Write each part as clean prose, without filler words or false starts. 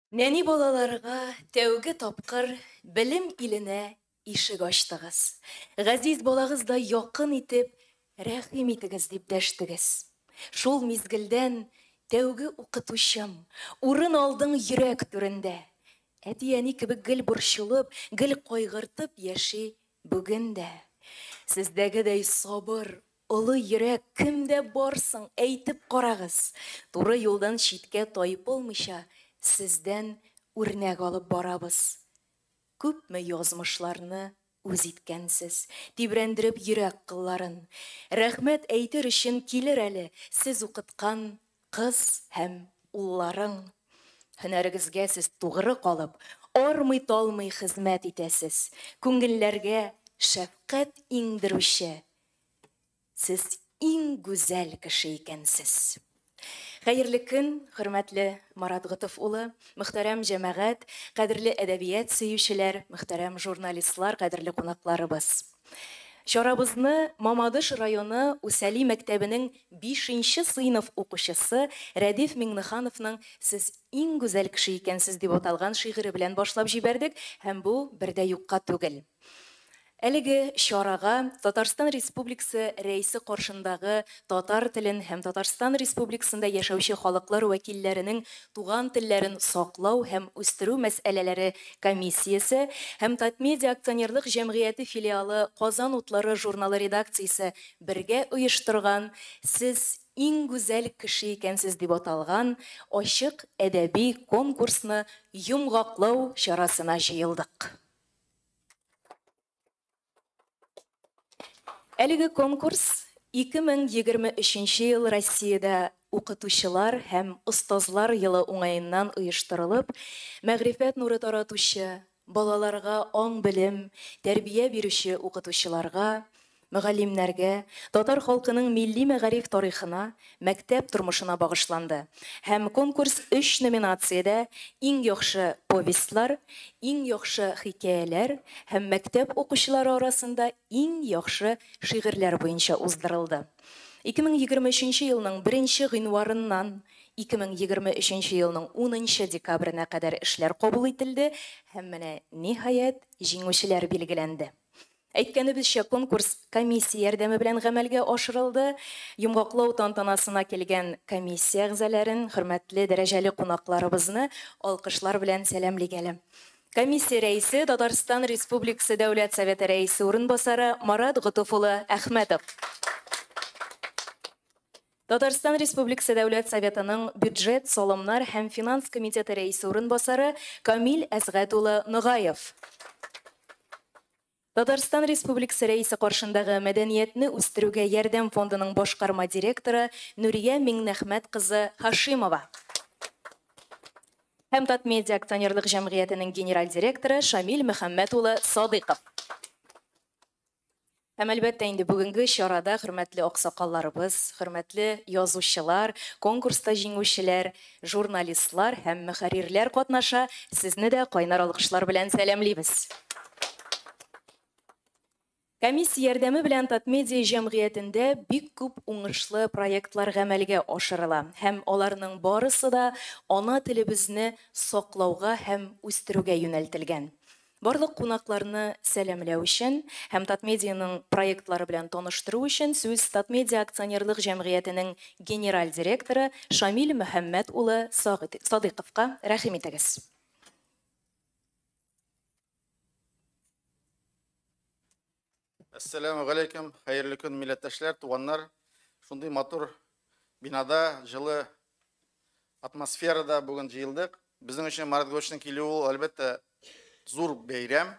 Нәни балаларга тәүге тапкыр белем иленә ишек ачтыгыз. Газиз балагыздай якын итеп, рәхим итегез дип дәштегез. Шул мизгелдән тәүге укытучым, урын алдың йөрәк түрендә. Әти-әни кебек гел борчылып, гел кайгыртып яши бүген дә. Сездәгедәй сабыр, олы йөрәк кемдә бар соң, әйтеп карагыз. Туры юлдан читкә тайпылмыйча, сездән үрнәк алып барабыз. Күпме язмышларны үз иткәнсез, тибрәндереп йөрәк кылларын. Рәхмәт әйтер өчен килер әле сез укыткан кыз һәм улларың. Һөнәрегезгә сез тугры калып, армый-талмый хезмәт итәсез. Күңелләргә шәфкать иңдерүче сез иң гүзәл кеше икәнсез. Хәерле көн, хөрмәтле Марат Готыф улы, мөхтәрәм җәмәгать, кадерле әдәбият сөючеләр, мөхтәрәм журналистлар, кадерле кунакларыбыз. Чарабызны Мамадыш районы Үсәли мәктәбенең 5 сыйныф укучысы Рәдиф Миңнехановның Сез иң гүзәл кеше икәнсез дип аталган шигыре белән башлап җибәрдек, һәм бу бер дә юкка түгел. Әлеге чарага Татарстан Республикасы Рәисе каршындагы татар телен һәм Татарстан Республикасында яшәүче халыклар вәкилләренең туган телләрен саклау һәм үстерү мәсьәләләре комиссиясе һәм Татмедиа акционерлык җәмгыяте филиалы Казан утлары журналы редакциясе бергә оештырган Сез иң гүзәл кеше икәнсез дип аталган ачык әдәби конкурсны йомгаклау чарасына җыелдык. Әлеге конкурс 2023 ел Россиядә укытучылар һәм остазлар елы уңаеннан оештырылып, мәгърифәт нуры таратучы, балаларга аң-белем, тәрбия бирүче укытучыларга, мөгаллимнәргә, татар халкының милли мәгариф тарихына, мәктәп тормышына багышланды. Һәм конкурс 3 номинациядә иң яхшы повестьлар, иң яхшы хикәяләр һәм мәктәп укучылары арасында иң яхшы шигырьләр буенча уздырылды. 2023 елның 1 гыйнварыннан 2023 елның 10 декабренә кадәр эшләр кабул ителде һәм менә ниһаять җиңүчеләр билгеләнде. Әйткәнебезчә, конкурс комиссия ярдәме белән гамәлгә ашырылды. Йомгаклау тантанасына килгән комиссия әгъзаларын, хөрмәтле дәрәҗәле кунакларыбызны алкышлар белән сәламлик әле. Комиссия рәисе Татарстан Республикасы Дәүләт Советы рәисе урынбасары Марат Готыф улы Әхмәтов. Татарстан Республикасы Дәүләт Советының бюджет, салымнар һәм финанс комитеты рәисе урынбасары Камил Әсгать улы Ногаев. Татарстан Республикасы Рәисе каршындагы мәдәниятне үстерүгә ярдәм фондының башкарма директоры Нурия Миңнәхмәт кызы Хашимова. Һәм Татмедиа акционерлык җәмгыятенең генераль директоры Шамил Мөхәммәт улы Садыйков. Һәм әлбәттә инде бүгенге чарада хөрмәтле аксакалларыбыз, хөрмәтле язучылар, конкурста җиңүчеләр, журналистлар һәм мөхәррирләр катнаша. Сезне дә кайнар алкышлар белән сәламлибез. Комиссия ярдәме белән Татмедиа җәмгыятендә бик күп уңышлы проектлар гамәлгә ашырыла һәм аларның барысы да ана телебезне саклауга һәм үстерүгә юнәлтелгән. Барлык кунакларны сәламләү өчен һәм Татмедианың проектлары белән таныштыру өчен сүз Татмедиа акционерлык җәмгыятенең генераль директоры Шамил Мөхәммәт улы Садыйковка рәхим итегез. Әссәламү галәйкүм, хәерле көн, милләттәшләр, туганнар. Шундый матур бинада, җылы атмосферада бүген җыелдык. Безнең өчен Марат Готовичның килүе ул, әлбәттә, зур бәйрәм.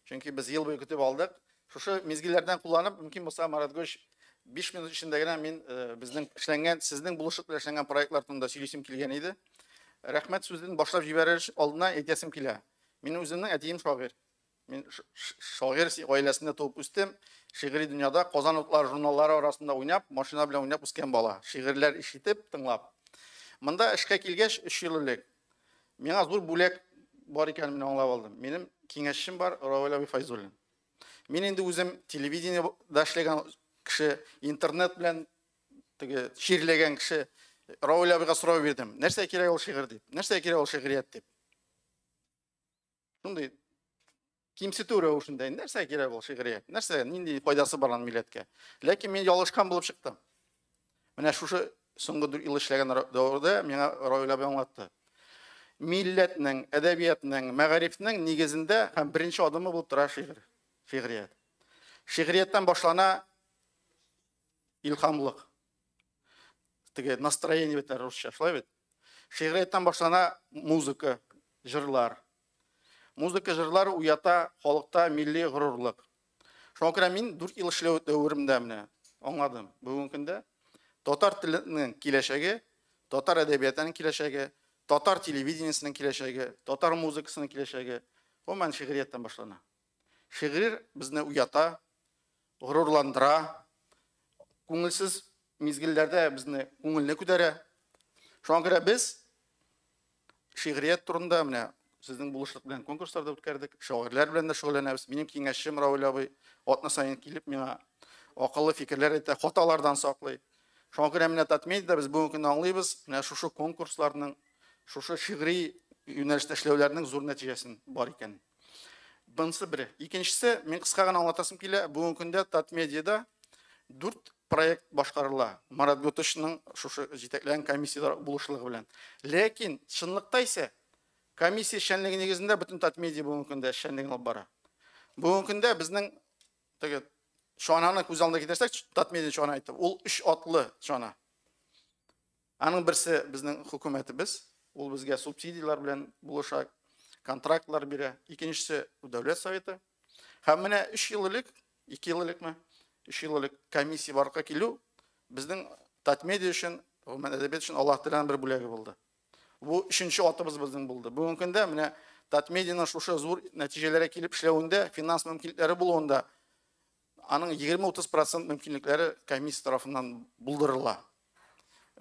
Чөнки без ел буе көтеп алдык. Шушы мизгелләрдән кулланып, мөмкин булса, Марат Готович, 5 минут эчендә генә мин безнең эшләнгән, сезнең булышлык белән эшләнгән проектлар турында сөйлисем килгән иде. Рәхмәт сүзен башлап җибәрер алдына әйтәсем килә. Мин үземнең әтием шагыйрь. Мин шагыйрь гаиләсендә туып үстем. Шигъри дөньяда Казан утлары журналлары арасында уйнап, машина белән уйнап үскән бала. Шигырьләр ишетеп, тыңлап. Монда эшкә килгәч, 3 ел элек, миңа зур бүләк бар икәнен мин аңлап алдым. Минем киңәшчем бар, Равил абый Файзуллин. Мин инде үзем телевидениедә эшләгән кеше, интернет белән теге чирләгән кеше. Равил абыйга сорау бирдем. Нәрсә кирәк ул шигырь дип? Нәрсә кирәк ул шигърият дип? Шундый кимсетү рәвешендә, нәрсә кирәк ул шигърият? Нәрсә, нинди файдасы бар аның милләткә? Ләкин мин ялгышкан булып чыктым. Менә шушы соңгы 4 ел эшләгән дәвердә миңа Равил абый аңлатты. Милләтнең, әдәбиятның, мәгарифнең нигезендә һәм беренче адымы булып тора шигырь, шигърият. Шигърияттән башлана илһамлык. Теге настроение бит русча, шулай бит? Шигърияттән башлана музыка, җырлар. Музыка, җырлар уята халыкта милли горурлык. Шуңа күрә мин 4 ел эшләү дәверемдә менә аңладым. Бүгенге көндә татар теленең киләчәге, татар әдәбиятының киләчәге, татар телевидениесенең киләчәге, татар музыкасының киләчәге гомумән шигърияттән башлана. Шигырь безне уята, горурландыра, күңелсез мизгелләрдә безне күңелне күтәрә. Шуңа күрә без шигърият турында менә сезнең булышлык белән конкурслар да үткәрдек, шагыйрьләр белән дә шөгыльләнәбез. Минем киңәшчем Равил абый атна саен килеп миңа акыллы фикерләр әйтә, хаталардан саклый. Шуңа күрә менә Татмедиада без бүгенге көндә аңлыйбыз, менә шушы конкурсларның, шушы шигъри юнәлештә эшләүләрнең зур нәтиҗәсен бар икән. Бунысы бере. Икенчесе, мин кыска гына аңлатасым килә, бүгенге көндә Татмедиада 4 проект башкарыла. Марат Гутышның шушы җитәкләгән комиссияләр булышлыгы белән. Ләкин чынлыкта исә комиссия эшчәнлеге нигезендә бөтен Татмедиа бүгенге көндә эшчәнлеген алып бара. Бүгенге көндә безнең теге чананы күз алдына китерсәк, Татмедиа чана әйтте. Ул 3 атлы чана. Аның берсе безнең хөкүмәтебез, ул безгә субсидияләр белән булыша, контрактлар бирә. Икенчесе Дәүләт Советы. Һәм менә 3 ел элек, 2 ел элекме? 3 ел элек комиссия барлыкка килү безнең Татмедиа өчен, гомумән әдәбият өчен Аллаһ Тәгаләнең бер бүләге булды. Бу өченче атыбыз безнең булды. Бүгенге көндә менә Татмедианың шушы зур нәтиҗәләргә килеп эшләвендә, финанс мөмкинлекләре булуында аның 20-30% мөмкинлекләре комиссия тарафыннан булдырыла.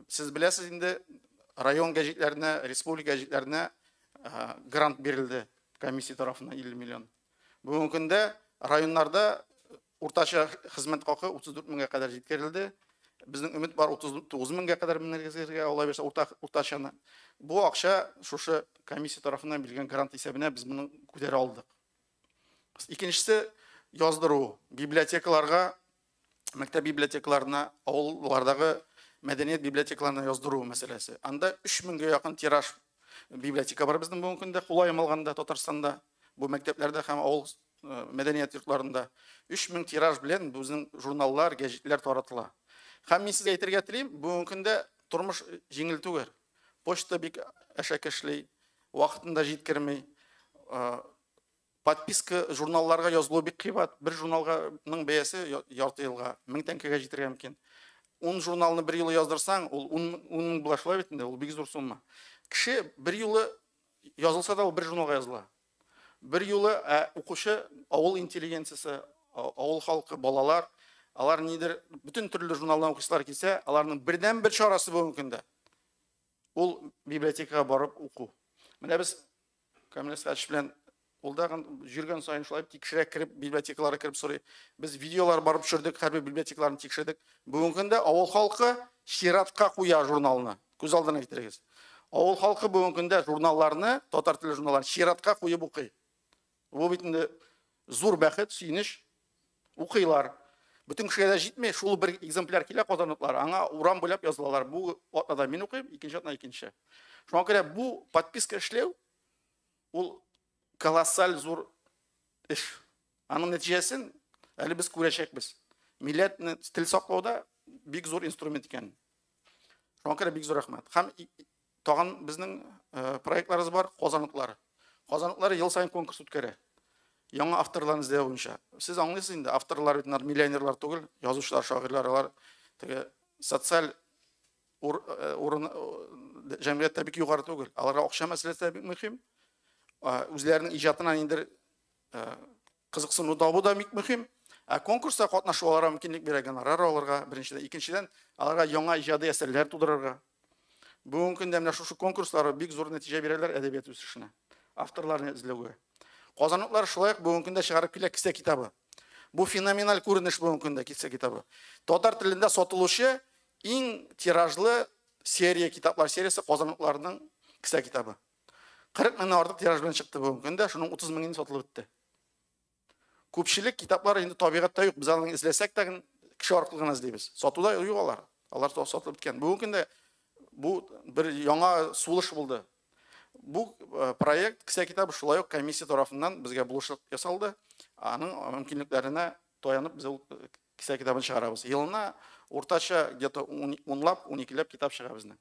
Сез беләсез инде, район гәҗитләренә, республика гәҗитләренә грант бирелде комиссия тарафыннан 50 миллион. Бүгенге көндә районнарда уртача хезмәт хакы 34 меңгә кадәр җиткерелде. Безнең өмет бар 39 меңгә кадәр менгезергә, алай булса уртачаны. Бу акча шушы комиссия тарафыннан бирелгән грант исәбенә без моны күтәрә алдык. Икенчесе яздыру. Библиотекаларга, мәктәп библиотекаларына, авыллардагы мәдәният библиотекаларына яздыру мәсьәләсе. Анда 3 меңгә якын тираж библиотека бар безнең бүгенге көндә, кулай алганда Татарстанда, бу мәктәпләрдә һәм авыл мәдәният йортларында 3000 тираж белән безнең журналлар, гәҗитләр таратыла. Һәм мин сезгә әйтергә телим, бүгенге көндә тормыш җиңел түгел. Почта бик әшәке эшли, вакытында җиткерми. Подписка журналларга язылу бик кыйбат. Бер журналның бәясе ярты елга 1000 тәңкәгә җитәргә мөмкин. 10 журналны бер юлы яздырсаң, ул 10 мең була шулай бит инде, ул бик зур сумма. Кеше бер юлы язылса да, ул бер журналга языла. Бер юлы укучы, авыл интеллигенциясе, авыл халкы, балалар, алар нидер бөтен төрле журналдан укыйсылар килсә, аларның бердән-бер чарасы бүгенге көндә ул библиотекага барып уку. Менә без Камил Әсхәтович белән ул да йөргән саен шулай тикшерә кереп, библиотекаларга кереп сорый. Без видеолар барып төшердек, һәрбер библиотекаларны тикшердек. Бүгенге көндә авыл халкы чиратка куя журналны. Күз алдына китерегез. Авыл халкы бүгенге көндә журналларны, татар теле журналларын чиратка куеп укый. Бу бит инде зур бәхет, сөенеч. Укыйлар. Бөтен кешегә дә җитми, шул бер экземпляр килә Казан утлары, аңа урам буйлап язылалар. Бу атнада мин укыйм, икенче атна икенче. Шуңа күрә бу подписка эшләү ул колоссаль зур эш. Аның нәтиҗәсен әле без күрәчәкбез. Милләтне тел саклауда бик зур инструмент икән. Шуңа күрә бик зур рәхмәт. Һәм тагын безнең проектларыбыз бар, Казан утлары. Казан утлары ел саен конкурс үткәрә. Яңа авторларны эзләү буенча. Сез аңлыйсыз инде, авторлар бит миллионерлар түгел, язучылар, шагыйрьләр, алар теге социаль урын җәмгыятьтә бик югары түгел. Аларга акча мәсьәләсе дә бик мөһим. Үзләренең иҗатына ниндидер кызыксыну табу да бик мөһим. Ә конкурста катнашу аларга мөмкинлек бирә, гонорар алырга, беренчедән, икенчедән, аларга яңа иҗади әсәрләр тудырырга. Бүгенге көндә менә шушы конкурслар бик зур нәтиҗә бирәләр әдәбият үсешенә, авторларны эзләүгә. Казан утлары шулай ук бүгенге көндә чыгарып килә кесә китабы. Бу феноменаль күренеш бүгенге көндә кесә китабы. Татар телендә сатылучы иң тиражлы серия китаплар сериясе Казан утларының кесә китабы. 40 меңнән артык тираж белән чыкты бүгенге көндә, шуның 30 меңе сатылып бетте. Күпчелек китаплар инде табигатьтә юк, без аны эзләсәк тә кеше аркылы гына эзлибез. Сатуда юк алар. Алар сатылып беткән. Бүгенге көндә бу бер яңа сулыш булды. Бу проект кесә китабы шулай ук комиссия тарафыннан безгә булышлык ясалды. Аның мөмкинлекләренә таянып без ул кесә китабын чыгарабыз. Елына уртача где-то унлап, уникеләп китап чыга безнең.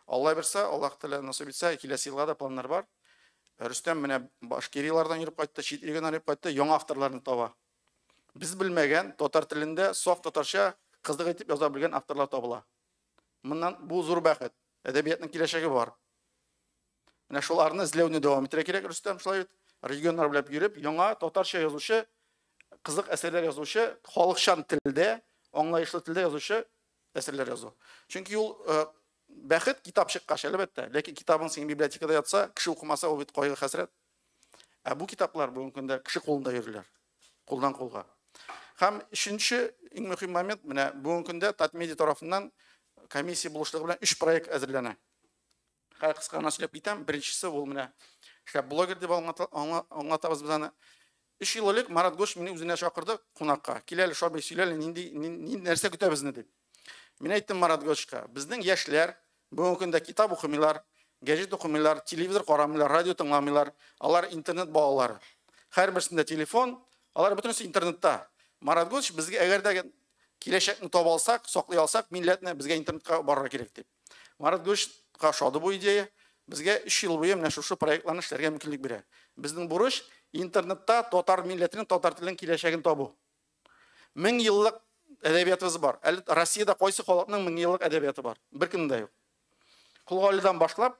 Алла бирсә, Аллаһ Тәгалә насыйп итсә, киләсе елга да планнар бар. Рөстәм менә Башкириялардан йөреп кайтты, чит илгә йөреп кайтты, яңа авторларны таба. Без белмәгән татар телендә саф татарча кызык итеп яза белгән авторлар табыла. Моннан бу зур бәхет. Әдәбиятның киләчәге бар. Менә шуларны эзләүне дәвам итәргә кирәк, Рөстәм, шулай бит. Регионнар белән йөреп, яңа татарча язучы, кызык әсәрләр язучы, халыкчан телдә, аңлаешлы телдә язучы әсәрләр язу. Чөнки ул бәхет китап чыккач, әлбәттә, ләкин китабың синең библиотекада ятса, кеше укымаса, ул бит кайгы хәсрәт. Ә бу китаплар бүгенге көндә кеше кулында йөриләр, кулдан кулга. Һәм өченче иң мөһим момент, менә бүгенге көндә Татмедиа тарафыннан комиссия булышлыгы белән 3 проект әзерләнә. Хәзер кыска гына сөйләп китәм. Беренчесе ул менә шәп блогер дип аңлатабыз без аны. 3 ел элек Марат Гош мине үзенә чакырды кунакка. Кил әле, Шабый, сөйлә әле, нинди нәрсә көтә безне дип. Мин әйттем Марат Гошка, безнең яшьләр бүгенге көндә китап укымыйлар, газет укымыйлар, телевизор карамыйлар, радио тыңламыйлар. Алар интернет балалары. Һәрберсендә телефон, алар бөтенесе интернетта. Марат Гош безгә әгәр дә киләчәкне таба алсак, саклый алсак, милләтне безгә интернетка барырга кирәк дип. Марат Гошка ошады бу идея. Безгә 3 ел буе менә шушы проектларны эшләргә мөмкинлек бирә. Безнең бурыч интернетта татар милләтенең, татар теленең киләчәген табу. 1000 еллык әдәбиятыбыз бар. Әле Россиядә кайсы халыкның 1000 еллык әдәбияты бар? Беркемдә дә юк. Кол Галидан башлап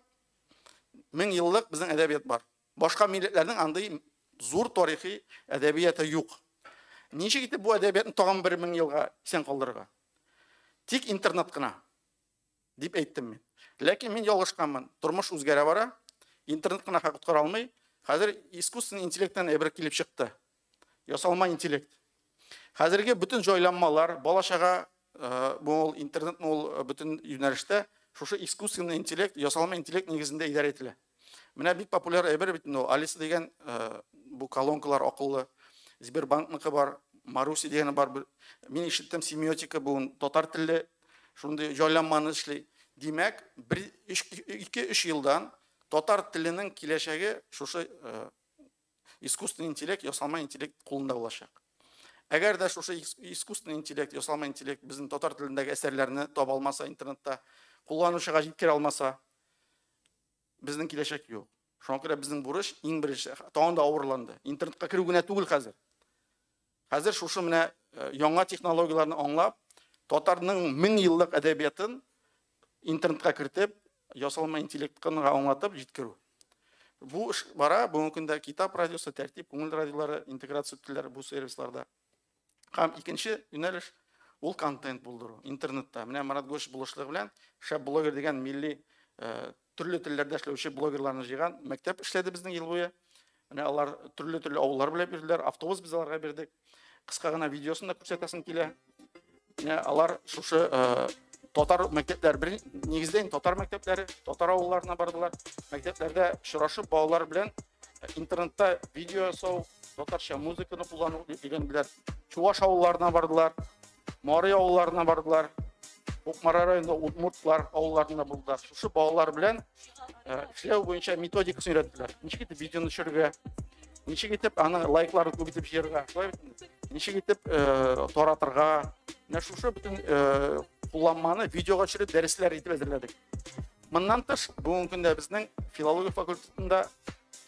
1000 еллык безнең әдәбият бар. Башка милләтләрнең андый зур тарихи әдәбияты юк. Ничек итеп бу әдәбиятны тагын 1000 елга исән калдырырга? Тик интернет кына дип әйттем мин. Ләкин мин ялгышканмын. Тормыш үзгәрә бара. Интернет кына коткара алмый. Хәзер искусственный интеллекттан әйбер килеп чыкты. Ясалма интеллект. Хәзерге бөтен җайланмалар, бала-чага, бу ул интернет, ул бөтен юнәлештә шушы искусственный интеллект, ясалма интеллект нигезендә идарә ителә. Менә бик популяр әйбер бит инде ул. Алиса дигән бу колонкалар акыллы, Сбербанкныкы бар, Маруси дигәне бар. Мин ишеттем, семиотика бу татар телле шундый җайланманы эшли. Димәк, 2-3 елдан татар теленең киләчәге шушы искусственный интеллект, ясалма интеллект кулында булачак. Әгәр дә шушы искусственный интеллект, ясалма интеллект безнең татар телендәге әсәрләрне таба алмаса, интернетта кулланучыга җиткерә алмаса, безнең киләчәк юк. Шуңа күрә безнең бурыч иң беренче тагын да авырланды. Интернетка керү генә түгел хәзер. Хәзер шушы менә яңа технологияләрне аңлап, татарның 1000 еллык әдәбиятын интернетка кертеп, ясалма интеллектка аңлатып җиткерү. Бу эш бара, бүгенге көндә Китап радиосы, Тәртип, Күңел радиолары интеграция үттеләр бу сервисларда. Һәм икенче юнәлеш ул контент булдыру интернетта. Менә Марат Гош булышлыгы белән Шәп блогер дигән милли төрле телләрдә эшләүче блогерларны җыйган мәктәп эшләде безнең ел буе. Менә алар төрле-төрле авыллар белән йөрделәр, автобус без аларга бирдек. Кыска гына видеосын да күрсәтәсем килә. Менә алар шушы татар мәктәпләр, бер нигездә инде татар мәктәпләре, татар авылларына бардылар. Мәктәпләрдә очрашып балалар белән интернетта видео ясау, татарча музыканы куллану өйрәнделәр. Чуваш авылларына бардылар, Мари авылларына бардылар, Кукмара районында удмуртлар авылларында булдылар. Шушы балалар белән эшләү буенча методикасын өйрәттеләр. Ничек итеп видеоны төшерергә, ничек итеп аны лайкларын күп итеп җыярга, шулай бит инде. Ничек итеп таратырга. Менә шушы бөтен кулланманы видеога төшереп дәресләр итеп әзерләдек. Моннан тыш, бүгенге көндә безнең филология факультетында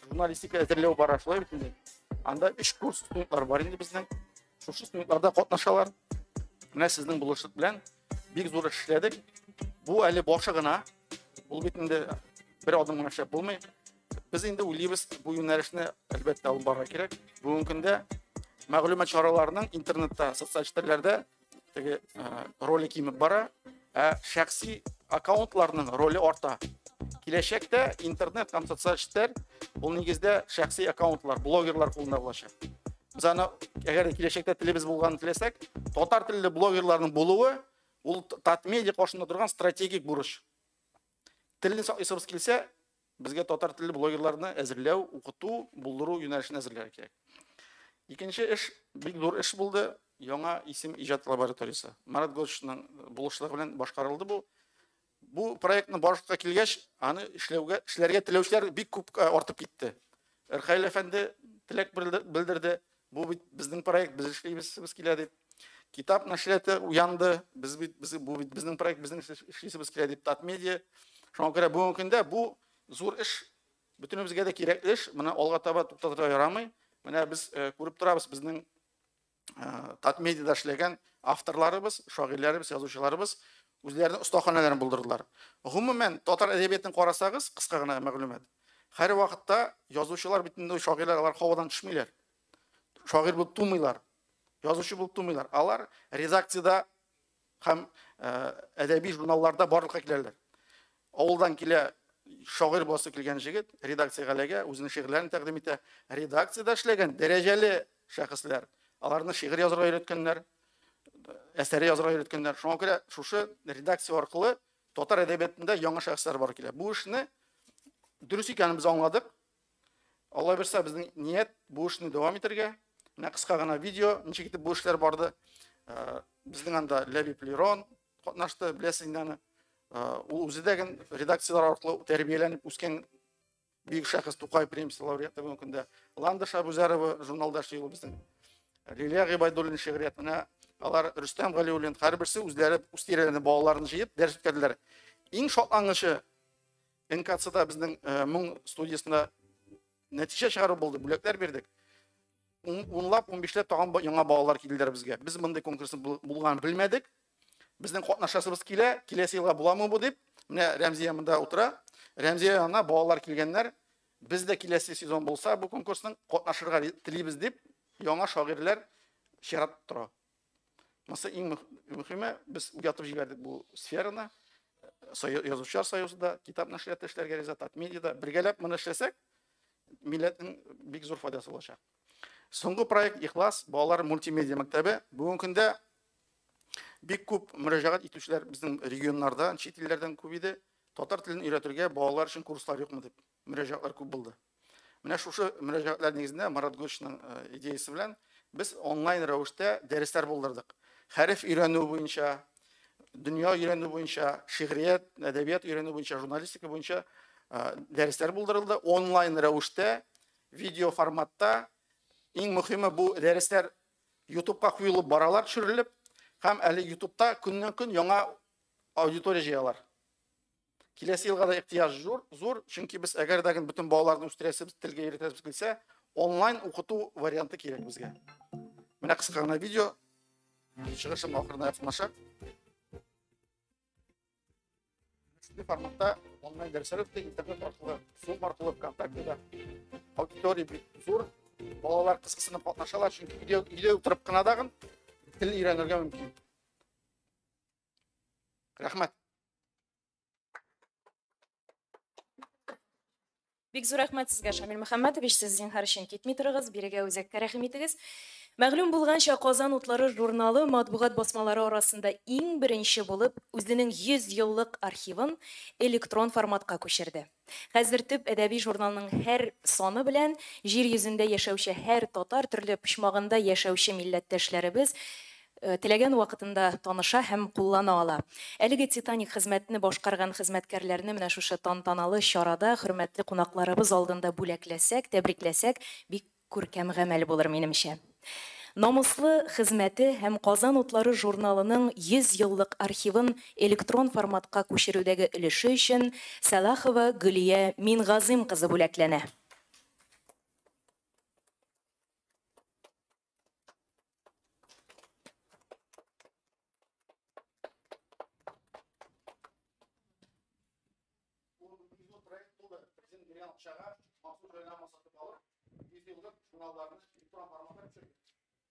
журналистика әзерләү бара, шулай бит инде. Анда 3 курс студентлар бар инде безнең. Шушы студентларда катнашалар. Менә сезнең булышлык белән бик зур эш эшләдек. Бу әле башы гына. Ул бит инде бер адым гына эшләп булмый. Без инде уйлыйбыз, бу юнәлешне әлбәттә алып барырга кирәк. Бүгенге көндә мәгълүмат чараларының интернетта, социаль челтәрләрдә теге роле кимеп бара, ә шәхси аккаунтларның роле арта. Киләчәктә интернет һәм социаль челтәр ул нигездә шәхси аккаунтлар, блогерлар кулында булачак. Без аны, әгәр дә киләчәктә телебез булганын теләсәк, татар телле блогерларның булуы ул Татмедиа каршында торган стратегик бурыч. Телне саклыйсыбыз килсә, Безгә татар телле блогерларны әзерләү, укыту, булдыру юнәлешен әзерләргә кирәк. Икенче эш, бик зур эш булды, яңа исем иҗат лабораториясе. Марат Годшның булышлыгы белән башкарылды бу. Бу проектны барлыкка килгәч, аны эшләүгә, эшләргә теләүчеләр бик күп артып китте. Рхаил әфәнде теләк белдерде. Бу бит безнең проект, без эшлибез килә дип. Китап нәшрияты уянды, без бит без бу бит безнең проект, безнең эшлисебез килә дип Татмедиа. Шуңа күрә бүгенге көндә бу зур эш, бөтенебезгә дә кирәкле эш. Моны алга таба туктатырга ярамый. Менә без күреп торабыз, безнең Татмедиада эшләгән авторларыбыз, шагыйрьләребез, язучыларыбыз үзләренең остаханәләрен булдырдылар. Гомумән, татар әдәбиятын карасагыз, кыска гына мәгълүмат. Һәр вакытта язучылар бит инде шагыйрьләр, алар һавадан төшмиләр. Шагыйрь булып тумыйлар, язучы булып тумыйлар. Алар редакциядә һәм әдәби журналларда барлыкка киләләр. Авылдан килә шагыйрь буласы килгән җегет, редакциягә эләгә, үзенең шигырьләрен тәкъдим итә. Редакциядә эшләгән дәрәҗәле шәхесләр, аларны шигырь язарга өйрәткәннәр, әсәре язарга өйрәткәннәр. Шуңа күрә шушы редакция аркылы татар әдәбиятында яңа шәхесләр бар килә. Бу эшне дөрес икәнен без аңладык. Алла бирсә, безнең ният бу эшне дәвам итәргә. Менә кыска гына видео, ничек итеп бу эшләр барды. Безнең анда Ләбиб Лерон катнашты, беләсез инде аны. Ул үзе дә редакцияләр аркылы тәрбияләнеп үскән бөек шәхес, Тукай премиясе лауреаты бүгенге көндә. Ландыш Абузәрова журналда эшли ул безнең. Лилия Гыйбайдуллина шигърият. Менә алар Рөстәм Галиуллин, һәрберсе үзләре үз тирәләренә балаларын җыеп дәрес үткәрделәр. Иң шатлангычы НКЦда безнең Моң студиясендә нәтиҗә чыгару булды, бүләкләр бирдек. Унлап, унбишләп тагын яңа балалар килделәр безгә. Без мондый конкурсның булганын белмәдек. Безнең катнашасыбыз килә, киләсе елга буламы бу дип. Менә Рәмзия монда утыра. Рәмзия янына балалар килгәннәр. Без дә киләсе сезон булса бу конкурсның катнашырга телибез дип, яңа шагыйрьләр чират тора. Монысы иң мөһиме, без уятып җибәрдек бу сфераны. Язучылар союзында, китап нәшрияты эшләргә риза, Татмедиада бергәләп моны эшләсәк, милләтнең бик зур файдасы булачак. Соңгы проект Ихлас балалар мультимедиа мәктәбе. Бүгенге көндә бик күп мөрәҗәгать итүчеләр безнең регионнарда, чит илләрдән күп иде. Татар телен өйрәтергә балалар өчен курслар юкмы дип мөрәҗәгатьләр күп булды. Менә шушы мөрәҗәгатьләр нигезендә Марат Гочның идеясы белән без онлайн рәвештә дәресләр булдырдык. Хәреф өйрәнү буенча, дөнья өйрәнү буенча, шигърият, әдәбият өйрәнү буенча, журналистика буенча дәресләр булдырылды. Онлайн рәвештә, видео форматта. Иң мөһиме бу дәресләр YouTube'ка куелып баралар, төшерелеп, һәм әле YouTube'та көннән-көн яңа аудитория җыялар. Киләсе елга да ихтыяҗ зур, чөнки без әгәр дә бөтен балаларны үстерәсебез, телгә өйрәтәсебез килсә, онлайн укыту варианты кирәк безгә. Менә кыска гына видео. Чыгышым ахырына якынлаша. Шундый форматта онлайн дәресләр үтте, интернет аркылы, Zoom аркылы, ВКонтактеда. Аудитория бик зур. Балалар кызыксынып катнашалар, чөнки өйдә утырып кына дагын тел өйрәнергә мөмкин. Рәхмәт. Бик зур рәхмәт сезгә, Шамил Мөхәммәтович, сез зинһар өчен китми торыгыз, бирегә үзәккә рәхим итегез. Мәгълүм булганча, Казан утлары журналы матбугат басмалары арасында иң беренче булып үзенең 100 еллык архивын электрон форматка күчерде. Хәзер төп әдәби журналның һәр саны белән җир йөзендә яшәүче һәр татар, төрле почмагында яшәүче милләттәшләребез теләгән вакытында таныша һәм куллана ала. Әлеге титаник хезмәтне башкарган хезмәткәрләрне менә шушы тантаналы чарада хөрмәтле кунакларыбыз алдында бүләкләсәк, тәбрикләсәк, бик күркәм гамәл булыр минемчә. Намуслы хезмәте һәм Казан утлары журналының 100 еллык архивын электрон форматка күчерүдәге өлеше өчен Сәлахова Гөлия Мингазым кызы бүләкләнә.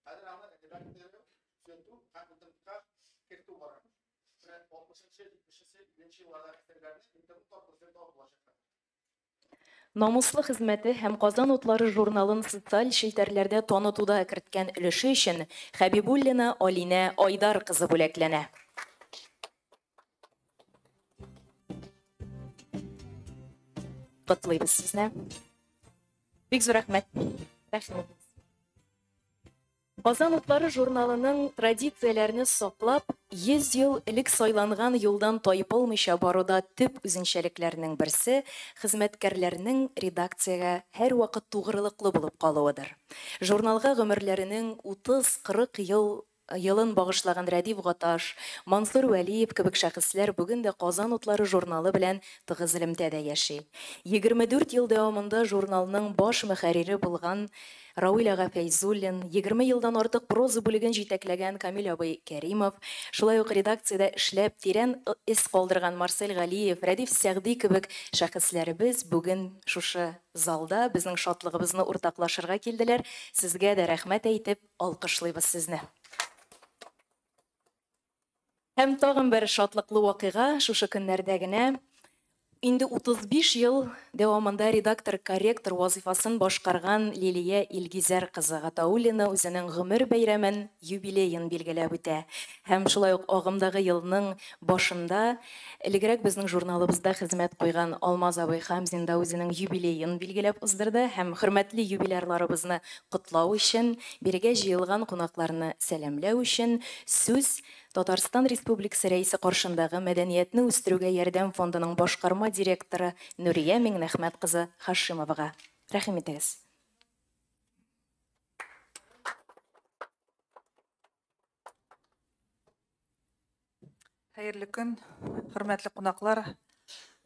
Хәзер аны редакцияләү, төзәтү һәм интернетка кертү бара. Менә 60-нчы, 70-нче, 50-нче елларда әсәрләрне интернет аркылы төзәтү алып булачак. Намуслы хезмәте һәм Казан утлары журналын социаль челтәрләрдә танытуда керткән өлеше өчен Хәбибуллина Алинә Айдар кызы бүләкләнә. Котлыйбыз сезне. Бик зур рәхмәт. Рәхмәт. Казан утлары журналының традицияләрне саклап, 100 ел элек сайланган юлдан тайпылмыйча баруда төп үзенчәлекләрнең берсе хезмәткәрләрнең редакциягә һәрвакыт тугрылыклы булып калуыдыр. Журналга гомерләренең 30-40 ел елын багышлаган Рәдиф Гаташ, Мансур Вәлиев кебек шәхесләр бүген дә Казан утлары журналы белән тыгыз элемтәдә яши. 24 ел дәвамында журналның баш мөхәррире булган Рауил ага Фәйзуллин, 20 елдан артык проза бүлеген җитәкләгән Камил абый Кәримов, шулай ук редакциядә эшләп тирән эз калдырган Марсель Галиев, Рәдиф Сәгъди кебек шәхесләребез бүген шушы залда безнең шатлыгыбызны уртаклашырга килделәр. Сезгә дә рәхмәт әйтеп, алкышлыйбыз сезне. Һәм тагын бер шатлыклы вакыйга шушы көннәрдә генә инде 35 ел дәвамында редактор-корректор вазифасын башкарган Лилия Илгизәр кызы Гатауллина үзенең гомер бәйрәмен, юбилеен билгеләп үтә. Һәм шулай ук агымдагы елның башында элегрәк безнең журналыбызда хезмәт куйган Алмаз абый Хамзин да үзенең юбилеен билгеләп уздырды һәм хөрмәтле юбилярларыбызны котлау өчен, бирегә җыелган кунакларны сәламләү өчен сүз Татарстан Республикасы Рәисе каршындагы Мәдәниятне үстерүгә ярдәм фондының башкарма директоры Нурия Миңнәхмәт кызы Хашимовага. Рәхим итегез. Хәерле көн, хөрмәтле кунаклар.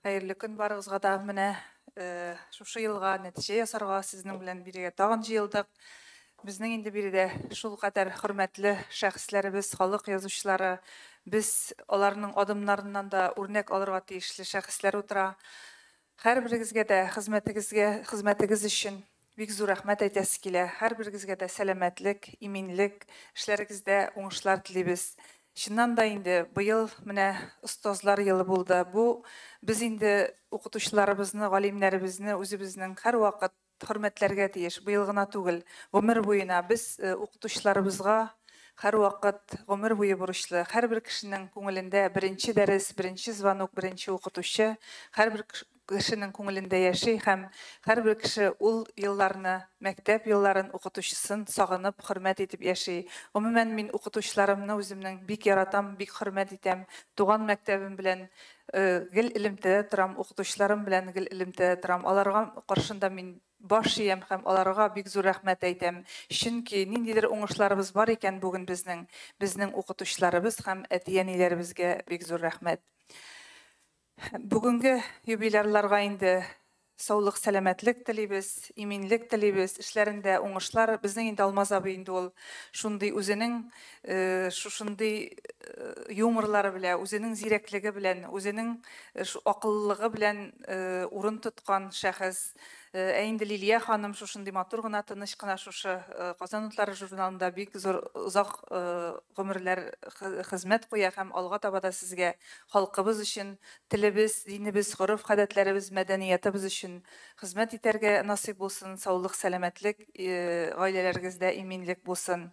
Хәерле көн барыгызга да. Менә шушы елга нәтиҗә ясарга сезнең белән бирегә тагын җыелдык. Безнең инде биредә шул кадәр хөрмәтле шәхесләребез, халык язучылары, без аларның адымнарыннан да үрнәк алырга тиешле шәхесләр утыра. Һәрберегезгә дә хезмәтегезгә, хезмәтегез өчен бик зур рәхмәт әйтәсе килә. Һәрберегезгә дә сәламәтлек, иминлек, эшләрегездә уңышлар телибез. Чыннан да инде быел менә остазлар елы булды. Бу без инде укытучыларыбызны, галимнәребезне үзебезнең һәрвакыт хөрмәтләргә тиеш. Быел гына түгел, гомер буена без укытучыларыбызга һәрвакыт гомер буе бурычлы. Һәрбер кешенең күңелендә беренче дәрес, беренче звонок, беренче укытучы һәрбер кешенең күңелендә яши һәм һәрбер кеше ул елларны, мәктәп елларын, укытучысын сагынып, хөрмәт итеп яши. Гомумән, мин укытучыларымны үземнең бик яратам, бик хөрмәт итәм. Туган мәктәбем белән гел элемтәдә торам, укытучыларым белән гел элемтәдә торам. Аларга каршында мин баш иям һәм аларга бик зур рәхмәт әйтәм. Чөнки ниндидер уңышларыбыз бар икән бүген безнең укытучыларыбыз һәм әти-әниләребезгә бик зур рәхмәт. Бүгенге юбилярларга инде саулык, сәламәтлек телибез, иминлек телибез, эшләрендә уңышлар. Безнең инде Алмаз абый инде ул шундый үзенең шушындый юморлары белән, үзенең зирәклеге белән, үзенең акыллылыгы белән урын тоткан шәхес. Ә инде Лилия ханым шушындый матур гына, тыныч кына шушы Казан утлары журналында бик зур озак гомерләр хезмәт куя һәм алга таба да сезгә халкыбыз өчен, телебез, динебез, гореф-гадәтләребез, мәдәниятыбыз өчен хезмәт итәргә насыйп булсын, саулык, сәламәтлек, гаиләләрегездә иминлек булсын.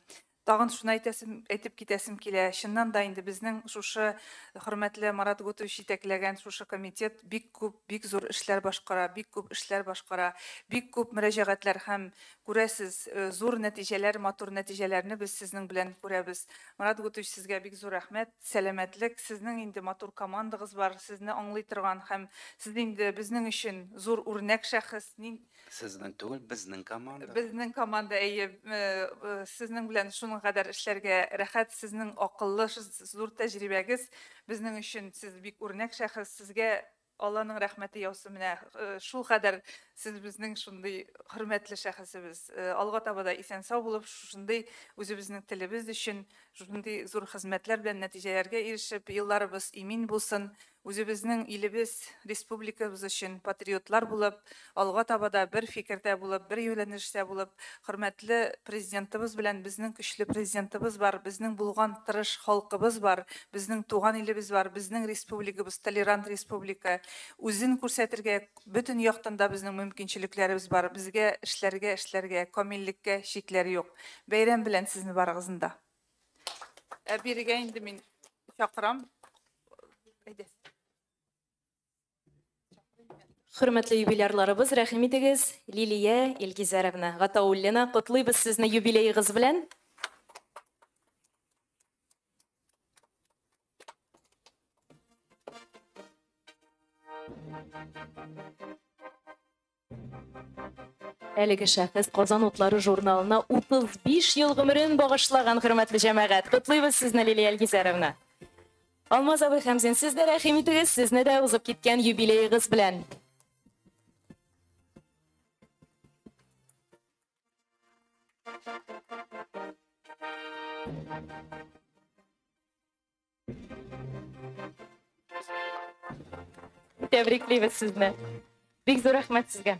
Тагын шуны әйтеп китәсем килә. Чыннан да инде безнең шушы хөрмәтле Марат Готович җитәкләгән шушы комитет бик күп, бик зур эшләр башкара, бик күп эшләр башкара, бик күп мөрәҗәгатьләр һәм күрәсез, зур нәтиҗәләр, матур нәтиҗәләрне без сезнең белән күрәбез. Марат Готович, сезгә бик зур рәхмәт, сәламәтлек, сезнең инде матур командагыз бар, сезне аңлый торган һәм сез инде безнең өчен зур үрнәк шәхес. Сезнең түгел, безнең команда. Безнең команда, әйе, сезнең белән шуның кадәр эшләргә рәхәт, сезнең акыллы, зур тәҗрибәгез безнең өчен, сез бик үрнәк шәхес, сезгә Алланың рәхмәте яусын. Менә шул кадәр сез безнең шундый хөрмәтле шәхесебез. Алга таба да исән-сау булып, шушындый үзебезнең телебез өчен шушындый зур хезмәтләр белән нәтиҗәләргә ирешеп, елларыбыз имин булсын. Үзебезнең илебез, республикабыз өчен патриотлар булып, алга таба да бер фикердә булып, бер юнәлештә булып, хөрмәтле президентыбыз белән, безнең көчле президентыбыз бар, безнең булган тырыш халкыбыз бар, безнең туган илебез бар, безнең республикабыз толерант республика. Үзен күрсәтергә бөтен яктан да безнең мөмкинчелекләребез бар. Безгә эшләргә, эшләргә, камиллеккә чикләр юк. Бәйрәм белән сезне барыгызны да. Ә бирегә инде мин чакырам. Әйдә. Хөрмәтле юбилярларыбыз, рәхим итегез, Лилия Илгизәровна Гатауллина, котлыйбыз сезне юбилеегыз белән. Әлеге шәхес Казан утлары журналына 35 ел гомерен багышлаган, хөрмәтле җәмәгать. Котлыйбыз сезне, Лилия Илгизәровна. Алмаз абый Хәмзин, сез дә рәхим итегез, сезне дә узып киткән юбилеегыз белән. Тәбриклибез сезне. Бик зур рәхмәт сезгә.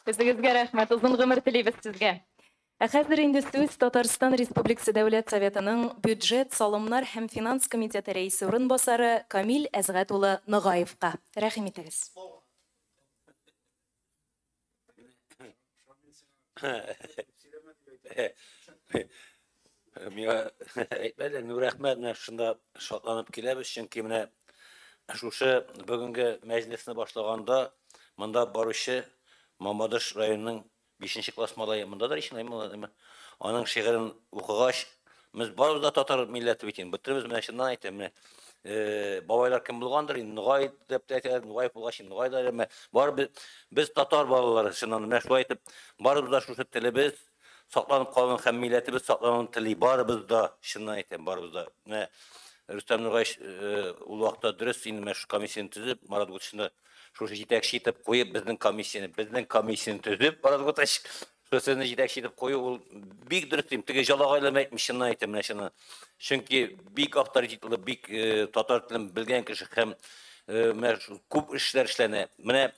Үзегезгә рәхмәт, озын гомер телибез сезгә. Ә хәзер инде сүз Татарстан Республикасы Дәүләт Советының бюджет, салымнар һәм финанс комитеты рәисе урынбасары Камил Әзгать улы Ногаевка. Рәхим итегез. Миңа әйтмәделәр, ну рәхмәт, менә шунда шатланып киләбез, чөнки менә шушы бүгенге мәҗлесне башлаганда монда баручы Мамадыш районының 5 класс малае, монда да ишен малае, аның шигырен укыгач, без барыбыз да татар милләте бит инде, бөтенебез менә чыннан әйтәм, менә бабайлар кем булгандыр инде, Ногай дип тә әйтәләр, Ногай булгач, Ногай да әмма барыбыз без татар балалары, чыннан менә шулай итеп, барыбыз да шушы телебез сакланып калуын һәм милләтебез саклануын тели, барыбыз да, чыннан әйтәм, барыбыз да. Менә Рөстәм Нургаевич ул вакытта дөрес инде менә шушы комиссияне төзеп, Марат Гутышны шушы җитәкче итеп куеп, безнең комиссияне төзеп, Марат Гутыш, шушы җитәкче итеп кую, ул бик дөрес дим. Теге жалагайларны әйтмим, чыннан әйтәм, менә чыннан. Чөнки бик авторитетлы, бик татар телен белгән кеше һәм менә күп эшләр эшләнә. Менә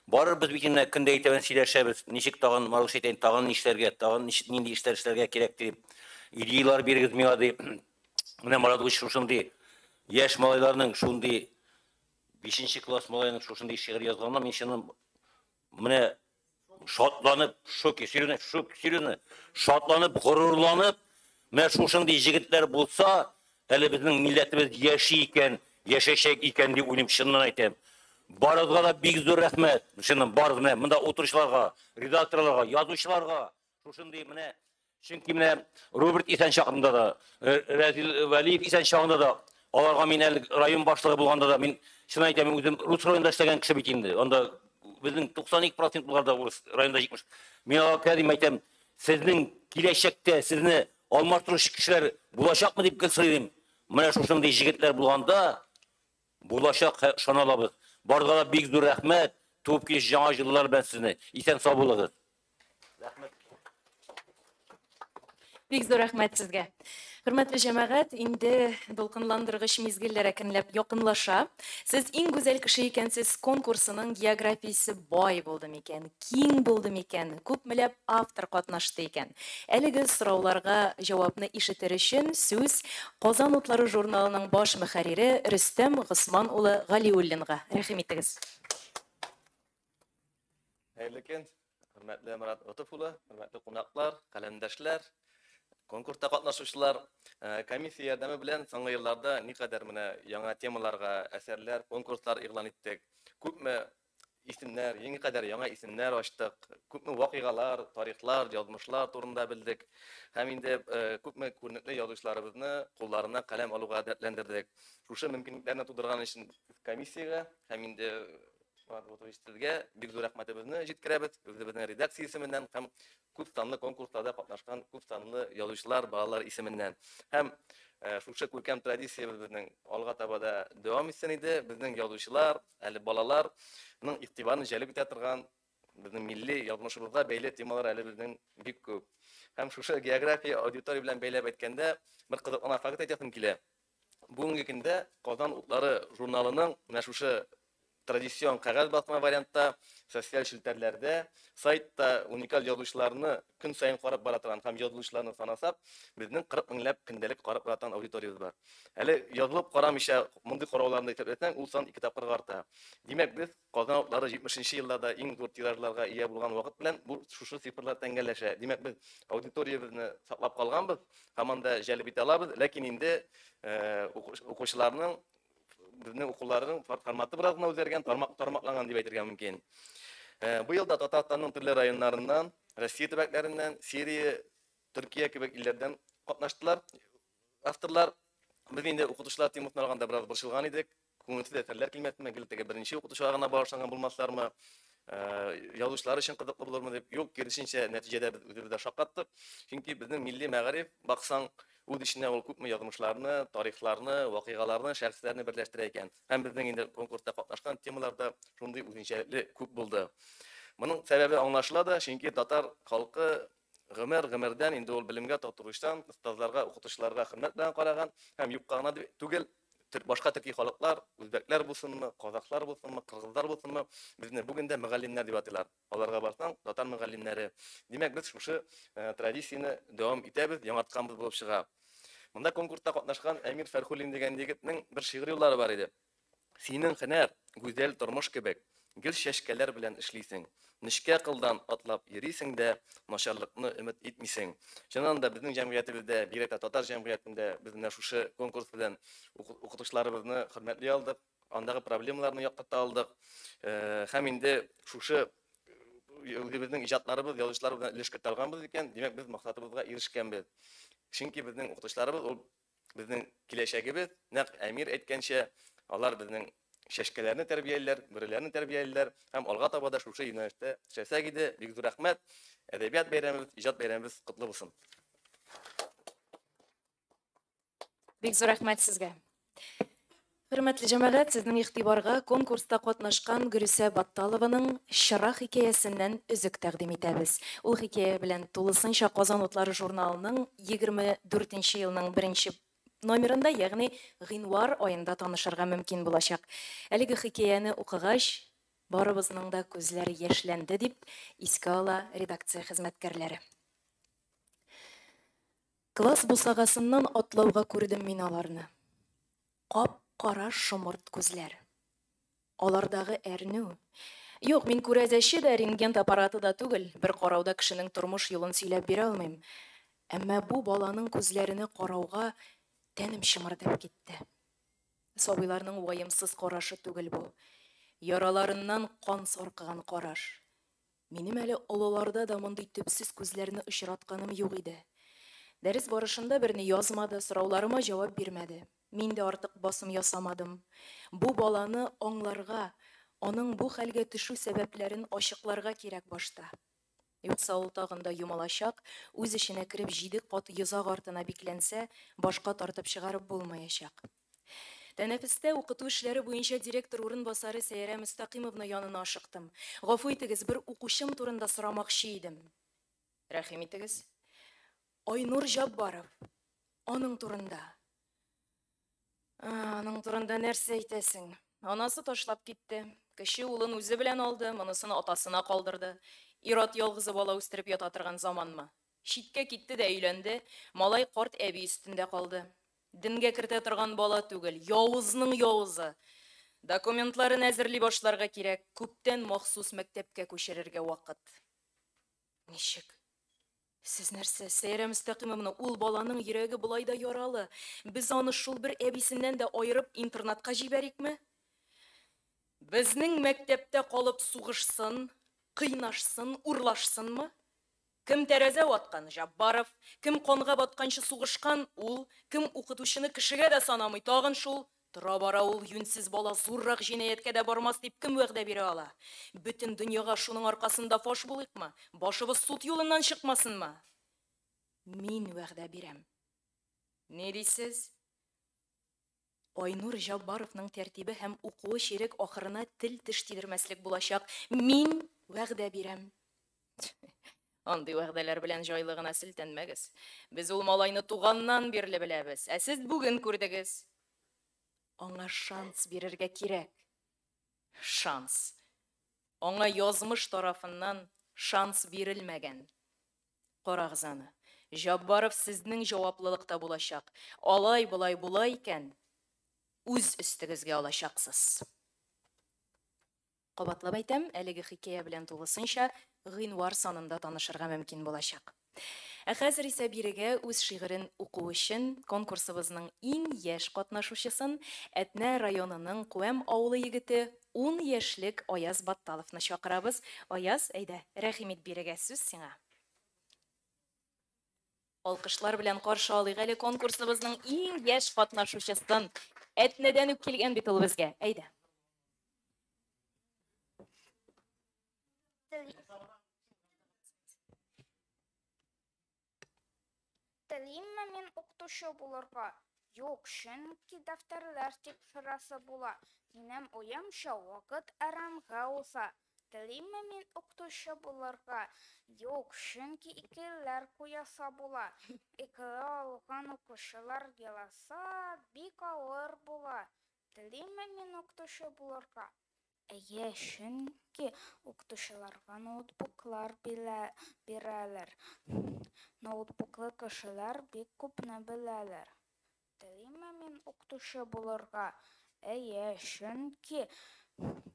барыбыз бит инде көндә әйтәбез, сөйләшәбез, ничек тагын, Марат әйтәйин, тагын нишләргә, тагын нинди эшләр эшләргә кирәк дип, идеялар бирегез миңа дип. Менә Марат Гутыш шушындый яшь малайларның шундый 5 класс малаеның шушындый шигырь язганына мин чыннан менә шатланып, шок, серьезно, шок, серьезно, шатланып, горурланып, менә шушындый җегетләр булса, әле безнең милләтебез яши икән, яшәчәк икән дип уйлыйм, чыннан әйтәм. Барыгызга да бик зур рәхмәт. Чыннан барыгыз менә монда утыручыларга, редакторларга, язучыларга, шушындый менә, чөнки менә Роберт исән чагында да, Рәзил Вәлиев исән чагында да, аларга мин әле район башлыгы булганда да, мин чын әйтәм, мин үзем рус районында эшләгән кеше бит инде. Анда безнең 92% булганда урыс районда 70. Мин аларга кәдим әйтәм, сезнең киләчәктә сезне алмаштыручы кешеләр булачакмы дип гел сорыйм. Менә шушындый җегетләр булганда булачак, ышана алабыз. Барыгызга да бик зур рәхмәт. Туып килүче яңа еллар белән сезне. Исән сау булыгыз. Рәхмәт. Бик зур рәхмәт сезгә. Хөрмәтле җәмәгать, инде дулкынландыргыч мизгелләр әкренләп якынлаша. Сез иң гүзәл кеше икәнсез конкурсының географиясе бай булды микән, киң булды микән, күпмеләп автор катнашты икән? Әлеге сорауларга җавапны ишетер өчен сүз Казан утлары журналының баш мөхәррире Рөстәм Госман улы Галиуллинга. Рәхим итегез. Хәерле көн, хөрмәтле Марат Готыф улы, хөрмәтле кунаклар, каләмдәшләр, конкурста катнашучылар. Комиссия ярдәме белән соңгы елларда никадәр менә яңа темаларга әсәрләр, конкурслар игълан иттек. Күпме исемнәр, никадәр яңа исемнәр ачтык, күпме вакыйгалар, тарихлар, язмышлар турында белдек. Һәм инде күпме күренекле язучыларыбызны кулларына каләм алуга әдәтләндердек. Шушы мөмкинлекләрне тудырган өчен комиссиягә һәм инде Марат Готович сезгә бик зур рәхмәтебезне җиткерәбез. Үзебезнең редакция исеменнән һәм күп санлы конкурсларда катнашкан күп санлы язучылар, балалар исеменнән. Һәм шушы күркәм традициябез безнең алга таба да дәвам итсен иде. Безнең язучылар, әле балаларның игътибарын җәлеп итә торган безнең милли язмышыбызга бәйле темалар әле безнең бик күп. Һәм шушы география аудитория белән бәйләп әйткәндә, бер кызык кына факт әйтәсем килә. Бүгенге көндә Казан утлары журналының менә шушы Традицион кәгазь басма вариантта, социаль челтәрләрдә, сайтта уникаль язучыларны көн саен карап бара торган һәм язылучыларны санасак, безнең 40 меңләп көндәлек карап бара торган аудиториябез бар. Әле язылып карамыйча мондый карауларны исәпләсәң, ул сан ике тапкырга арта. Димәк, без Казан утлары 70 елларда иң зур тиражларга ия булган вакыт белән бу шушы цифрлар тәңгәлләшә. Димәк, без аудиториябезне саклап калганбыз, һаман да җәлеп итә алабыз, ләкин инде укучыларның безнең укуларның форматы бераз гына үзгәргән, тармак тармакланган дип әйтергә мөмкин. Бу елда Татарстанның төрле районнарыннан, Россия төбәкләреннән, Сирия, Төркия кебек илләрдән катнаштылар авторлар. Без инде укытучылар темасын алганда бераз борчылган идек. Күңелсез әсәрләр килмәсенме, гел теге беренче укытучыга гына багышланган булмаслармы, язучылар өчен кызыклы булырмы дип. Юк, киресенчә, нәтиҗәдә без үзебез дә шаккаттык. Чөнки безнең милли мәгариф, баксаң, үз эченә ул күпме язмышларны, тарихларны, вакыйгаларны, шәхесләрне берләштерә икән. Һәм безнең инде конкурста катнашкан темалар да шундый үзенчәлекле күп булды. Моның сәбәбе аңлашыла да, чөнки татар халкы гомер-гомердән инде ул белемгә тартылучан, остазларга, укытучыларга хөрмәт белән караган һәм юкка гына түгел, башка төрки халыклар, үзбәкләр булсынмы, казахлар булсынмы, кыргызлар булсынмы, безне бүген дә мөгаллимнәр дип атыйлар. Аларга барсаң, татар мөгаллимнәре. Димәк, без шушы традицияне дәвам итәбез, яңартканбыз булып чыга. Монда конкурста катнашкан Әмир Фәрхуллин дигән егетнең бер шигырь юллары бар иде. Синең һөнәр, гүзәл тормыш кебек, гел чәчкәләр белән эшлисең. Нечкә кылдан атлап йөрисең дә, начарлыкны өмет итмисең. Чыннан да безнең җәмгыятебездә, бигрәк тә татар җәмгыятендә без менә шушы конкурс белән укытучыларыбызны хөрмәтли алдык, андагы проблемаларны яктырта алдык. Һәм инде шушы үзебезнең иҗатларыбыз, язучылар белән өлеш кертә алганбыз икән, димәк, без максатыбызга ирешкәнбез. Чөнки безнең укытучыларыбыз ул безнең киләчәгебез, нәкъ Әмир әйткәнчә, алар безнең чәчкәләрне тәрбиялиләр, бөреләрне тәрбиялиләр һәм алга таба да шушы юнәлештә эшләсәк иде. Бик зур рәхмәт. Әдәбият бәйрәмебез, иҗат бәйрәмебез котлы булсын. Бик зур рәхмәт сезгә. Хөрмәтле җәмәгать, сезнең игътибарга конкурста катнашкан Гөрүсә Батталованың Чыра хикәясеннән өзек тәкъдим итәбез. Ул хикәя белән тулысынча Казан утлары журналының 24 нче елның беренче номерында, ягъни гыйнвар аенда танышырга мөмкин булачак. Әлеге хикәяне укыгач, барыбызның да күзләре яшьләнде, дип искә ала редакция хезмәткәрләре. Класс бусагасыннан атлауга күрдем мин аларны. Кап-кара шомырт күзләр. Алардагы әрнү. Юк, мин күрәзәче дә, рентген аппараты да түгел, бер карауда кешенең тормыш юлын сөйләп бирә алмыйм. Әмма бу баланың күзләренә карауга тәнем чымырдап китте. Сабыйларның ваемсыз карашы түгел бу. Яраларыннан кан саркыган караш. Минем әле олыларда да мондый төпсез күзләрне очратканым юк иде. Дәрес барышында берни язмады, сорауларыма җавап бирмәде. Мин дә артык басым ясамадым. Бу баланы аңларга, аның бу хәлгә төшү сәбәпләрен ачыкларга кирәк башта. Юкса ул тагын да йомылачак, үз эченә кереп җиде кат йозак артына бикләнсә, башка тартып чыгарып булмаячак. Тәнәфестә укыту эшләре буенча директор урынбасары Сәйәрә Мөстәкыймовна янына ашыктым. Гафу итегез, бер укучым турында сорамакчы идем. Рәхим итегез. Айнур Җаббаров. Аның турында. Аның турында нәрсә әйтәсең? Анасы ташлап китте. Кече улын үзе белән алды, монысын атасына калдырды. Ир-ат ялгызы бала үстереп ята торган заманмы? Читкә китте дә өйләнде, малай карт әби өстендә калды. Денгә кертә торган бала түгел, явызның явызы. Документларын әзерли башларга кирәк, күптән махсус мәктәпкә күчерергә вакыт. Ничек? Сез нәрсә, Сәйрә Мөстәкыймовна, ул баланың йөрәге болай да яралы. Без аны шул бер әбисеннән дә аерып интернатка җибәрикме? Безнең мәктәптә калып сугышсын, кыйнашсын, урлашсынмы? Кем тәрәзә ваткан, Җаббаров, кем канга батканчы сугышкан, ул, кем укытучыны кешегә дә санамый, тагын шул. Тора-бара ул юньсез бала зуррак җинаятькә дә бармас дип кем вәгъдә бирә ала? Бөтен дөньяга шуның аркасында фаш булыйкмы? Башыбыз суд юлыннан чыкмасынмы? Мин вәгъдә бирәм. Ни дисез? Айнур Җаббаровның тәртибе һәм укуы чирек ахырына тел-теш тидермәслек булачак. Мин вәгъдә бирәм. Андый вәгъдәләр белән җайлы гына селтәнмәгез. Без ул малайны туганнан бирле беләбез, ә сез бүген күрдегез. Аңа шанс бирергә кирәк. Шанс. Аңа язмыш тарафыннан шанс бирелмәгән. Карагыз аны. Җаббаров сезнең җаваплылыкта булачак. Алай-болай була икән, үз өстегезгә алачаксыз. Кабатлап әйтәм, әлеге хикәя белән тулысынча гыйнвар санында танышырга мөмкин булачак. Ә хәзер исә бирегә үз шигырен уку өчен конкурсыбызның иң яшь катнашучысын, Әтнә районының Күәм авылы егете, ун яшьлек Аяз Батталовны чакырабыз. Аяз, әйдә, рәхим ит бирегә, сүз сиңа. Алкышлар белән каршы алыйк әле конкурсыбызның иң яшь катнашучысын. Әтнәдән үк килгән бит ул безгә. Әйдә. Телимме мин укытучы булырга? Юк, чөнки дәфтәрләр тикшерәсе була. Минем уемча, вакыт әрәмгә уза. Телимме мин укытучы булырга? Юк, чөнки икелеләр куясы була. Икеле алган укучылар еласа, бик авыр була. Телимме мин укытучы булырга? Әйе, чөнки укытучыларга ноутбуклар бирәләр. Ноутбуклы кешеләр бик күпне беләләр. Телимме мин укытучы булырга? Әйе, чөнки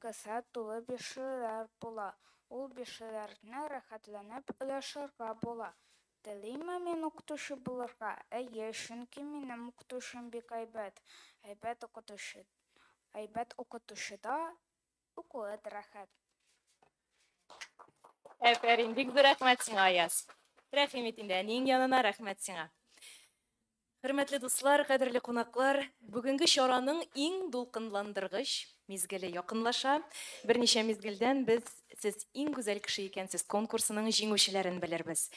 кесә тулы бишлеләр була. Ул бишлеләрне рәхәтләнеп өләшергә була. Телимме мин укытучы булырга? Әйе, чөнки минем укытучым бик әйбәт. Әйбәт укытучы, әйбәт укытучыда укуы да рәхәт. Әфәрин, бик зур рәхмәт сиңа, Аяз. Рәхим ит инде әниең янына, рәхмәт сиңа. Хөрмәтле дуслар, кадерле кунаклар, бүгенге чараның иң дулкынландыргыч мизгеле якынлаша. Берничә мизгелдән без Сез иң гүзәл кеше икәнсез конкурсының җиңүчеләрен белербез.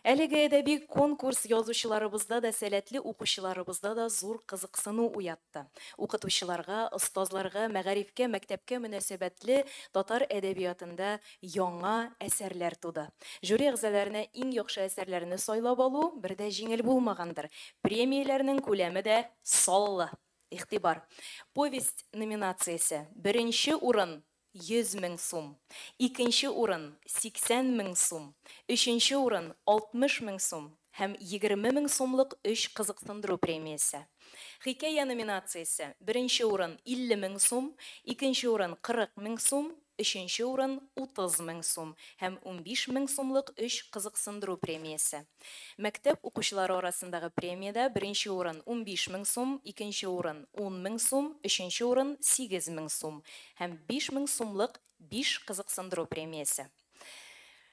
Әлеге әдәби конкурс язучыларыбызда да, сәләтле укучыларыбызда да зур кызыксыну уятты. Укытучыларга, остазларга, мәгарифкә, мәктәпкә мөнәсәбәтле татар әдәбиятында яңа әсәрләр туды. Жюри әгъзаларына иң яхшы әсәрләрне сайлап алу бер дә җиңел булмагандыр. Премияләрнең күләме дә саллы. Игътибар! Повесть номинациясе, беренче урын, 100 мең сум, икенче урын, 80 мең сум, өченче урын, 60 мең сум һәм 20 мең сумлык өч кызыксындыру премиясе. Хикәя номинациясе, беренче урын, 50 мең сум, икенче урын, 40 мең сум, өченче урын, 30 мең сум һәм 15 мең сумлык өч кызыксындыру премиясе. Мәктәп укучылары арасындагы премиядә беренче урын, 15 мең сум, икенче урын, 10 мең сум, өченче урын, 8 мең сум һәм 5 мең сумлык биш кызыксындыру премиясе.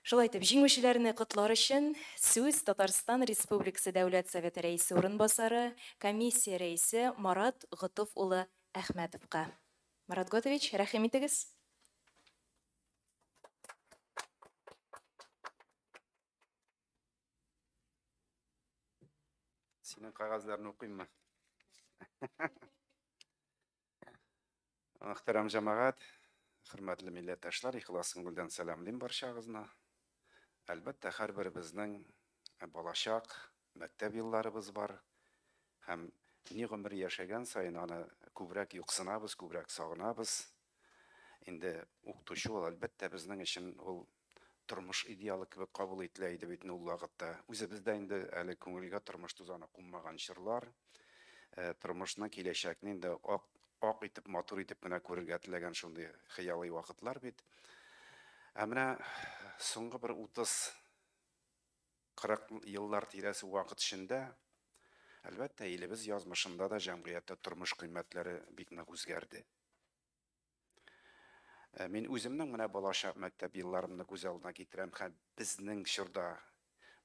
Шулай итеп, җиңүчеләрне котлар өчен сүз Татарстан Республикасы Дәүләт Советы Рәисе урынбасары, комиссия рәисе Марат Готыф улы Әхмәтовка. Марат Готович, рәхим итегез. Синең кәгазьләрне укыйммы? Мөхтәрәм җәмәгать, хөрмәтле милләттәшләр, ихлас күңелдән сәламлим барчагызны. Әлбәттә, һәрберебезнең балачак, мәктәп елларыбыз бар. Һәм ни гомер яшәгән саен аны күбрәк юксынабыз, күбрәк сагынабыз. Инде укытучы ул, әлбәттә, безнең өчен ул тормыш идеалы кебек кабул ителә иде бит ул вакытта. Үзебез дә инде әле күңелгә тормыш тузаны кунмаган чорлар, э, тормышны, киләчәкне инде ак, ак итеп, матур итеп кенә күрергә теләгән шундый хыялый вакытлар бит. Ә менә соңгы бер 30 40 еллар тирәсе вакыт эчендә, әлбәттә, илебез язмышында да җәмгыятьтә тормыш кыйммәтләре бик нык үзгәрде. Э, мин үземнең менә балачак мәктәп елларымны күз алдына китерәм һәм безнең чорда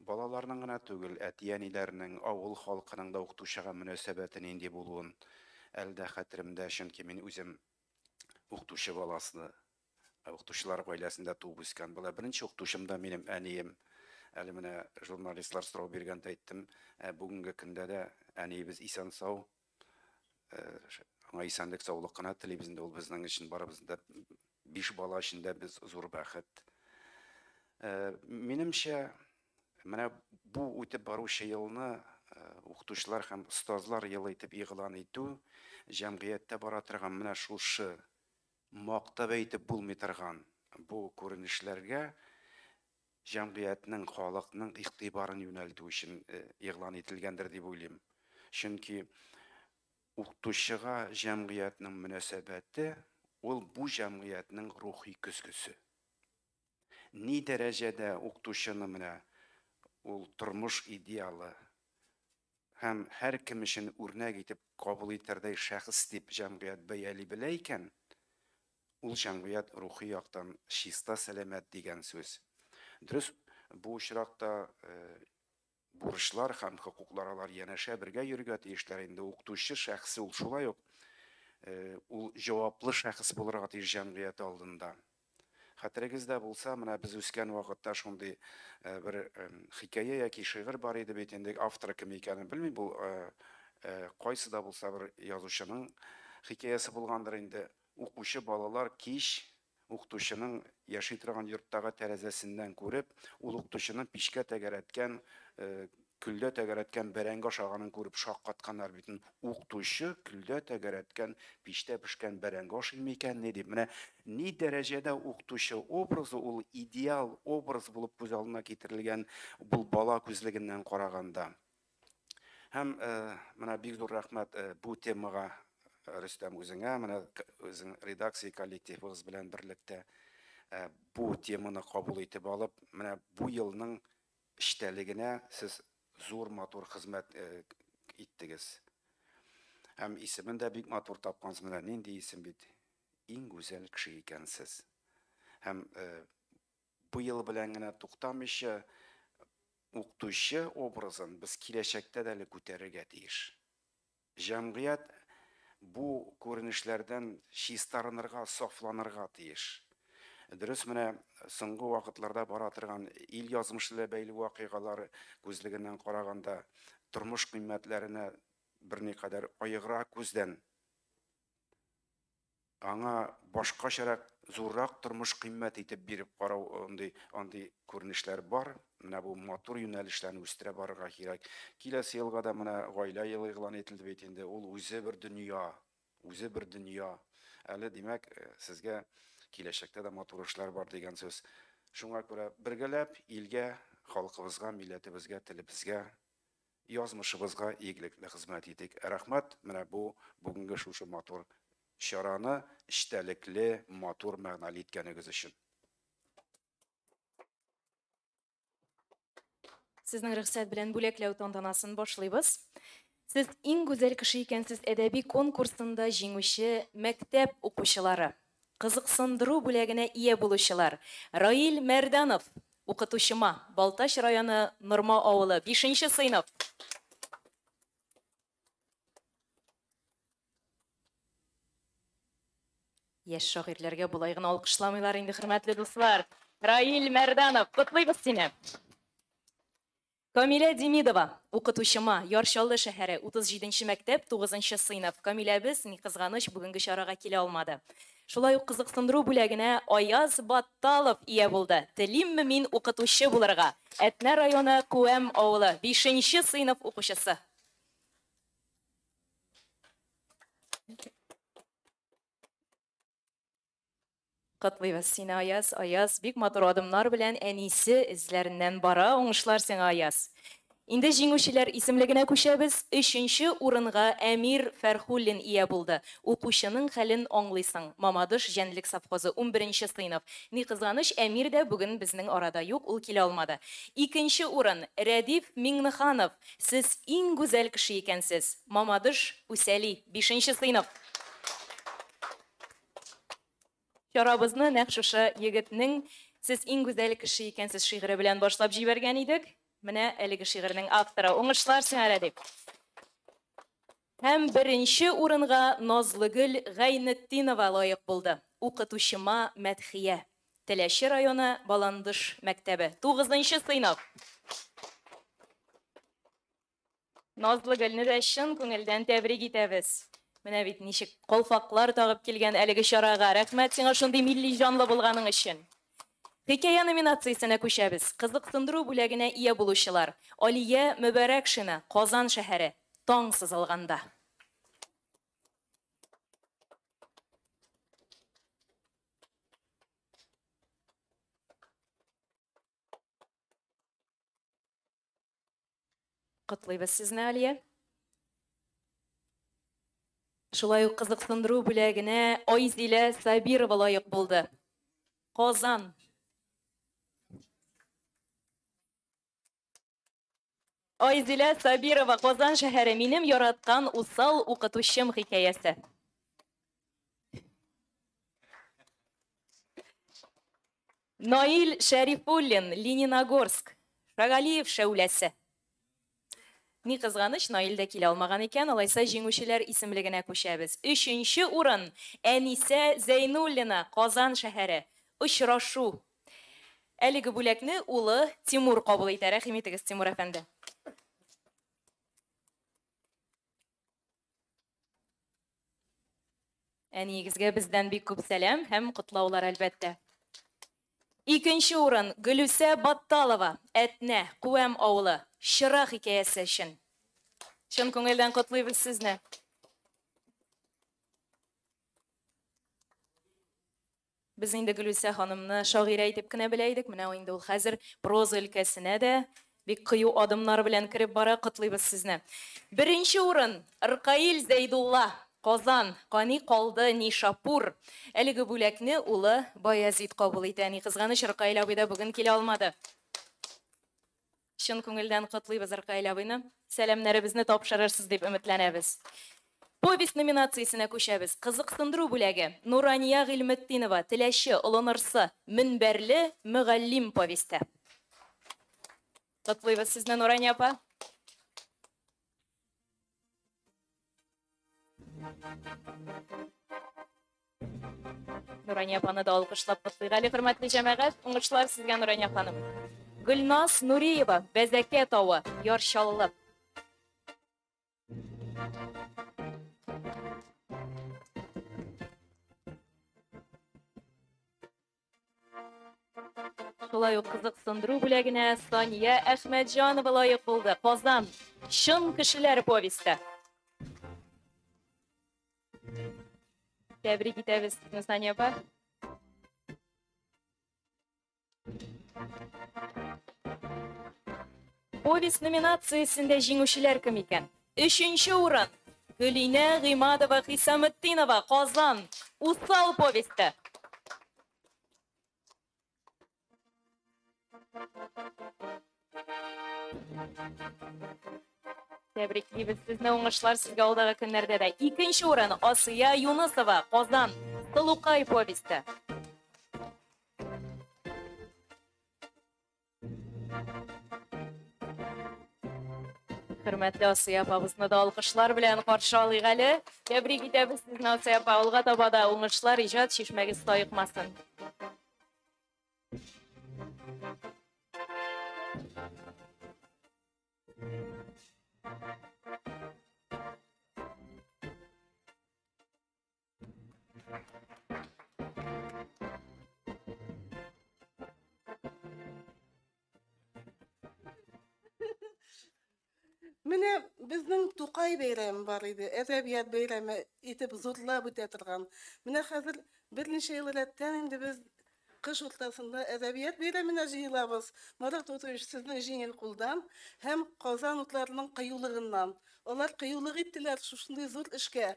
балаларның гына түгел, әти-әниләрнең, авыл халкының да укытучыга мөнәсәбәте нинди булуын әле дә хәтеремдә, чөнки мин үзем укытучы баласы, укытучылар гаиләсендә туып үскән бала. Беренче укытучым да минем әнием. Әле менә журналистлар сорау биргәндә әйттем, ә бүгенге көндә дә әниебез исән-сау, Аңа исәнлек, саулык кына телибез инде, ул безнең өчен барыбыз да биш бала өчен дә без зур бәхет. Минемчә, менә бу үтеп баручы елны укытучылар һәм остазлар елы итеп игълан итү җәмгыятьтә бара торган менә шушы Мактап әйтеп булмый торган бу күренешләргә җәмгыятьнең, халыкның игътибарын юнәлтү өчен игълан ителгәндер дип уйлыйм. Чөнки укытучыга җәмгыятьнең мөнәсәбәте ул бу җәмгыятьнең рухи көзгесе. Ни дәрәҗәдә укытучыны менә ул тормыш идеалы һәм һәркем өчен үрнәк итеп кабул итәрдәй шәхес дип җәмгыять бәяли белә икән, ул җәмгыять рухи яктан чиста, сәламәт дигән сүз. Дөрес, бу очракта бурычлар һәм хокуклар алар янәшә бергә йөрергә тиешләр. Инде укытучы шәхесе ул шулай ук ул җаваплы шәхес булырга тиеш җәмгыять алдында. Хәтерегездә булса, менә без үскән вакытта шундый бер хикәя яки шигырь бар иде бит инде, авторы кем икәнен белмим, бу кайсы да булса бер язучының хикәясе булгандыр инде. Укучы балалар кич укытучының яши торган йорттагы тәрәзәсеннән күреп, ул укытучының пичкә тәгәрәткән, көлдә тәгәрәткән бәрәңге ашаганын күреп шаккатканнар бит. Укытучы көлдә тәгәрәткән, пичтә пешкән бәрәңге ашый микән ни дип. Менә ни дәрәҗәдә укытучы образы ул идеал образ булып күз алдына китерелгән бу бала күзлегеннән караганда. Һәм менә бик зур рәхмәт бу темага, Рөстәм, үзеңә, менә үзең редакция коллективыгыз белән берлектә бу теманы кабул итеп алып, менә бу елның эчтәлегенә сез зур матур хезмәт иттегез. Һәм исемен дә бик матур тапкансыз, менә нинди исем бит. Иң гүзәл кеше икәнсез. Һәм бу ел белән генә туктамыйча, укытучы образын без киләчәктә дә әле күтәрергә тиеш. Җәмгыять бу күренешләрдән чистарынырга, сафланырга тиеш. Дөрес, менә соңгы вакытларда бара торган ил язмышы белән бәйле вакыйгалар күзлегеннән караганда тормыш кыйммәтләренә берникадәр аеграк күздән, аңа башкачарак, зуррак тормыш кыйммәт итеп биреп карау андый күренешләр бар. Менә бу матур юнәлешләрне үстерә барырга кирәк. Киләсе елга да менә гаилә елы игълан ителде бит инде. Ул үзе бер дөнья, үзе бер дөнья. Әле димәк, сезгә киләчәктә дә матур эшләр бар дигән сүз. Шуңа күрә бергәләп илгә, халкыбызга, милләтебезгә, телебезгә, язмышыбызга игелекле хезмәт итик. Рәхмәт, менә бу бүгенге шушы матур чараны эчтәлекле, матур мәгънәле иткәнегез өчен. Сезнең рөхсәт белән бүләкләү тантанасын башлыйбыз. Сез иң гүзәл кеше икәнсез әдәби конкурсында җиңүче мәктәп укучылары, кызыксындыру бүләгенә ия булучылар: Раил Мәрданов, укытучыма, Балтач районы Норма авылы, 5 сыйныф. Яшь шагыйрьләргә болай гына алкышламыйлар инде, хөрмәтле дуслар. Раил Мәрданов, котлыйбыз сине. Камилә Демидова, укытучыма, Яр Чаллы шәһәре, 37 мәктәп, 9 сыйныф. Камиләбез, ни кызганыч, бүгенге чарага килә алмады. Шулай ук кызыксындыру бүләгенә Аяз Батталов ия булды. Телимме мин укытучы булырга? Әтнә районы Күәм авылы, 5 сыйныф укучысы. Котлыйбыз сине, Аяз. Аяз бик матур адымнар белән әнисе эзләреннән бара. Уңышлар сиңа, Аяз. Инде җиңүчеләр исемлегенә күчәбез. 3 урынга Әмир Фәрхуллин ия булды. Укучының хәлен аңлыйсың. Мамадыш җәнлек совхозы, 11 сыйныф. Ни кызганыч, Әмир дә бүген безнең арада юк, ул килә алмады. 2 урын Рәдиф Миңнеханов. Сез иң гүзәл кеше икәнсез. Мамадыш Үсәли, 5 сыйныф. Чарабызны нәкъ шушы егетнең «Сез иң гүзәл кеше икәнсез» шигыре белән башлап җибәргән идек. Менә әлеге шигырьнең авторы. Уңышлар сиңа, Рәдиф. Һәм 1 урынга Назлыгөл Гайнетдинова лаек булды. Укытучыма мәдхия. Теләче районы Баландыш мәктәбе, 9 сыйныф. Назлыгөлне дә чын күңелдән тәбрик итәбез. Менә бит ничек калфаклар тагып килгән әлеге чарага. Рәхмәт сиңа шундый милли җанлы булганың өчен. Хикәя номинациясенә күчәбез. Кызыксындыру бүләгенә ия булучылар: Алия Мөбәрәкшина, Казан шәһәре, Таң сызылганда. Котлыйбыз сезне, Алия. Шулай ук кызыксындыру бүләгенә Айзилә Сабирова лаек булды. Казан. Айзилә Сабирова, Казан шәһәре, минем яраткан усал укытучым хикәясе. Наил Шәрифуллин, Лениногорск, Шагалиев шәүләсе. Ни кызганыч, Наил дә килә алмаган икән, алайса җиңүчеләр исемлегенә күчәбез. Өченче урын Әнисә Зәйнуллина, Казан шәһәре. Очрашу. Әлеге бүләкне улы Тимур кабул итә. Рәхим итегез, Тимур әфәнде. Әниегезгә бездән бик күп сәлам һәм котлаулар, әлбәттә. Икенче урын Гөлүсә Батталова, Әтнә, Күәм авылы, Чыра хикәясе өчен. Чын күңелдән котлыйбыз сезне. Без инде Гөлүсә ханымны шагыйрә итеп кенә белә идек. Менә инде ул хәзер проза өлкәсенә дә бик кыю адымнар белән кереп бара. Котлыйбыз сезне. Беренче урын Ркаил Зәйдулла, Казан, Кани калды Нишапур. Әлеге бүләкне улы Баязит кабул итә. Ни кызганыч, Ркаил абый да бүген килә алмады. Чын күңелдән котлыйбыз Ркаил абыйны. Сәламнәребезне тапшырырсыз дип өметләнәбез. Повесть номинациясенә күчәбез. Кызыксындыру бүләге. Нурания Гыйльметдинова, Теләче, Олы Нырсы, Мөнбәрле мөгаллим повесте. Котлыйбыз сезне, Нурания апа. Нурания апаны да алкышлап котлыйк әле, хөрмәтле җәмәгать. Уңышлар сезгә, Нурания ханым. Гөлназ Нуриева, Бәзәкә тавы, Яр Чаллы. Шулай ук кызыксындыру бүләгенә Сания Әхмәтҗанова лаек булды. Казан. Чын кешеләр повесте. Тәбрик итәбез сезне, Сания апа. Повесть номинациясендә җиңүчеләр кем икән? Өченче урын Гөлинә Гыймадова Хисаметдинова, Казан, Усал повесте. Тәбриклибез сезне, уңышлар сезгә алдагы көннәрдә дә. Икенче урын Асия Юнысова, Казан, Сылукай повесте. Хөрмәтле Асия апабызны да алкышлар белән каршы алыйк әле. Тәбрик итәбез сезне, Асия апа. Алга таба да уңышлар, иҗат чишмәгез саекмасын. Менә безнең Тукай бәйрәме бар иде, әдәбият бәйрәме итеп зурлап үтә торган. Менә хәзер берничә ел рәттән инде без кыш уртасында әдәбият бәйрәменә җыелабыз. Марат Отович, сезнең җиңел кулдан һәм Казан утларының кыюлыгыннан. Алар кыюлык иттеләр шушындый зур эшкә.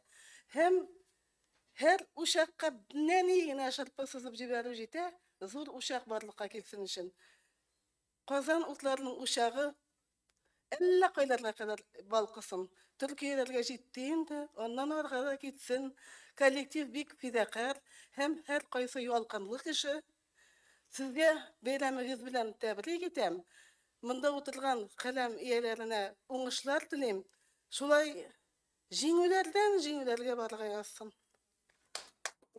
Һәм һәр учакка нәни генә шырпы сызып җибәрү җитә, зур учак барлыкка килсен өчен. Казан утларының учагы әллә кайларга кадәр балкысын. Төркияләргә җитте инде, аннан арга да китсен. Коллектив бик фидакарь һәм һәркайсы ялкынлы кеше. Сезгә бәйрәмегез белән тәбрик итәм. Монда утырган каләм ияләренә уңышлар телим. Шулай җиңүләрдән җиңүләргә барырга язсын.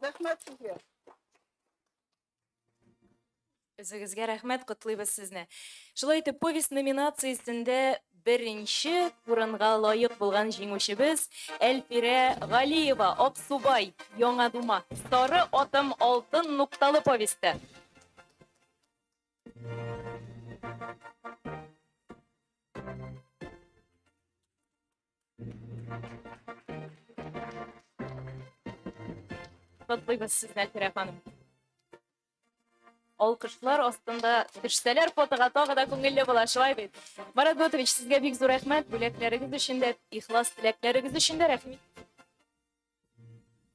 Рәхмәт сезгә. Үзегезгә рәхмәт, котлыйбыз сезне. Шулай итеп, повесть номинациясендә беренче урынга лаек булган җиңүчебез Әлфирә Галиева, Аксубай, Яңа Дума, Сары атым алтын нукталы повесте. Котлыйбыз сезне, Әлфирә ханым. Алкышлар астында төшсәләр фотога тагы да күңелле була, шулай бит? Марат Готович, сезгә бик зур рәхмәт, бүләкләрегез өчен дә, ихлас теләкләрегез өчен дә рәхмәт.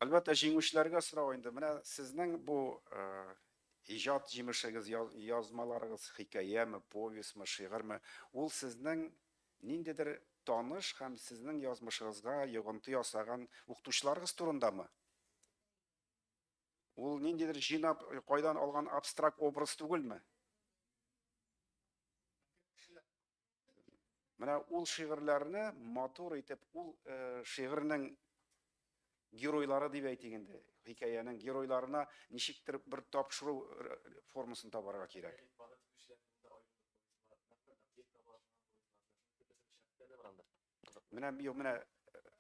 Әлбәттә, җиңүчеләргә сорау инде. Менә сезнең бу иҗат җимешегез, язмаларыгыз, хикәяме, повестьмы, шигырьме, ул сезнең ниндидер таныш һәм сезнең язмышыгызга йогынты ясаган укытучыларыгыз турындамы? Ул ниндидер җыйнап кайдан алган абстракт образ түгелме? Менә ул шигырьләрне матур итеп, ул шигырьнең геройлары дип әйтик инде, хикәянең геройларына ничектер бер тапшыру формасын табарга кирәк. Менә, юк, менә,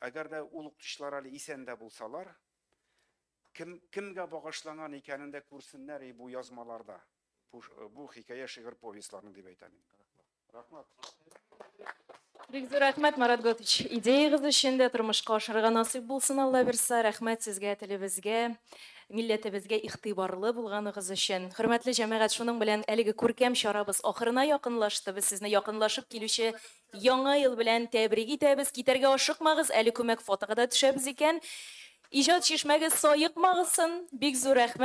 әгәр дә ул укытучылар әле исән дә булсалар, кем, кемгә багышланган икәнен дә күрсеннәр и бу язмаларда. Бу хикәя, шигырь, повестьларны дип әйтәм мин. Рәхмәт. Бик зур рәхмәт, Марат Готович. Идеягыз өчен дә тормышка ашырырга насыйп булсын, Алла бирса. Рәхмәт сезгә, телебезгә, милләтебезгә игътибарлы булганыгыз өчен. Хөрмәтле җәмәгать, шуның белән әлеге күркәм чарабыз ахырына якынлашты. Без сезне якынлашып килүче Яңа ел белән тәбрик итәбез. Китәргә ашыкмагыз, әле күмәк фотога да төшәбез икән. Иҗат чишмәгез саекмагызсын. Бик зур рәхмәт.